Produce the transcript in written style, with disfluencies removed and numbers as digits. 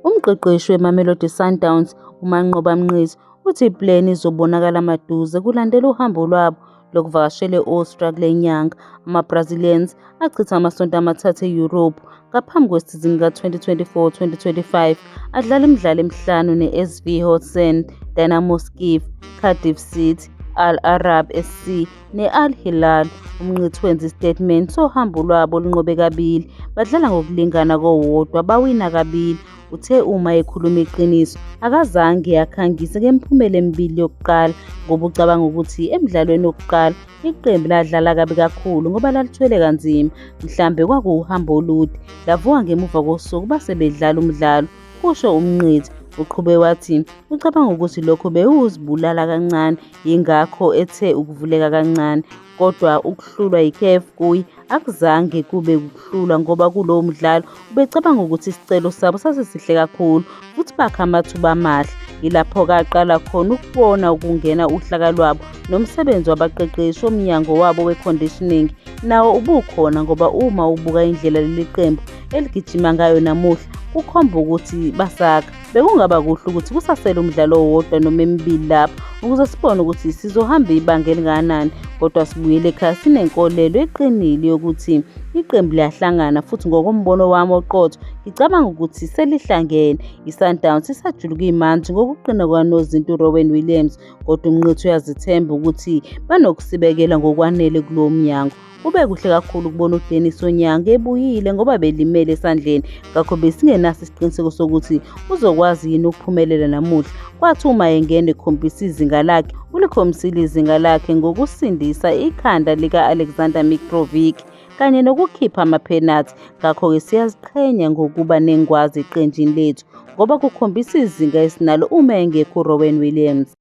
Umqeqeshi weMamelodi Sundowns, uManqoba Mnqithi, uthi ipleni izobonakala maduze kulandela uhambo lwabo lokuvakashela e-Austria kule nyanga. Ama-Brazilians achitha amasonto amathathu e-Europe ngaphambi kwesizini ka-2024-2025 adlala imidlalo emihlanu ne-SV Holstein, Dynamo Kyiv, Cardiff City, Al Arab SC ne-Al Hilal. UMnqithi wenza isitatimende sohambo lwabo olunqobe kabili, badlala ngokulingana kowodwa, bawina kabili. Uthe uma ekhuluma iqiniso, akazange akhangise ngemiphumela emibili yokuqala ngoba ucabanga ukuthi emdlalweni wokuqala iqembu ladlala kabi kakhulu ngoba lalithwele kanzima, mhlambe kwakuwuhambo olude, lavuka ngemuva kosuku base bedlala umdlalo, kusho uMnqithi. Uqhube wathi ucabanga ukuthi lokho bewuzibulala kancane yingakho ethe ukuvuleka kancane kodwa ukuhlulwa yiCAF kuye akuzange kube ukuhlulwa ngoba kulowo mdlalo ubecabanga ukuthi isicelo sabo sasisihle kakhulu futhi bakha amathuba amahle. Yilapho-ke aqala khona ukubona ukungena uhlaka lwabo nomsebenzi wabaqeqeshi womnyango wabo we-conditioning nawo ubukhona ngoba uma ubuka indlela leli qembu eligijima ngayo namuhla kukhomba ukuthi basakha. Bekungaba kuhle ukuthi kusasele umdlalo owodwa noma emibili lapha ukuze sibone ukuthi sizohamba ibanga elingakanani kodwa sibuyele ekhaya sinenkolelo eqinile yokuthi iqembu liyahlangana futhi ngokombono wami oqotho ngicabanga ukuthi selihlangene. I-Sundowns isajuluka imanzi ngokuqina kukanozinti uRowan Williams kodwa uMnqithi uyazithemba ukuthi banokusibekela ngokwanele kulowo mnyango. Kube kuhle kakhulu ukubona uDennis Onyango ebuyile ngoba belimele esandleni ngakho besingenaso isiqiniseko sokuthi uzokwazi yini ukuphumelela namuhla. Kwathi uma engena ekhombisa izinga lakhe, ulikhombisile izinga lakhe ngokusindisa ikhanda lika-Alexander Mitrovic kanye nokukhipha amaphenathi. Ngakho-ke siyaziqhenya ngokuba nengwazi eqenjini lethu ngoba kukhombisa izinga esinalo uma engekho uRowan Williams.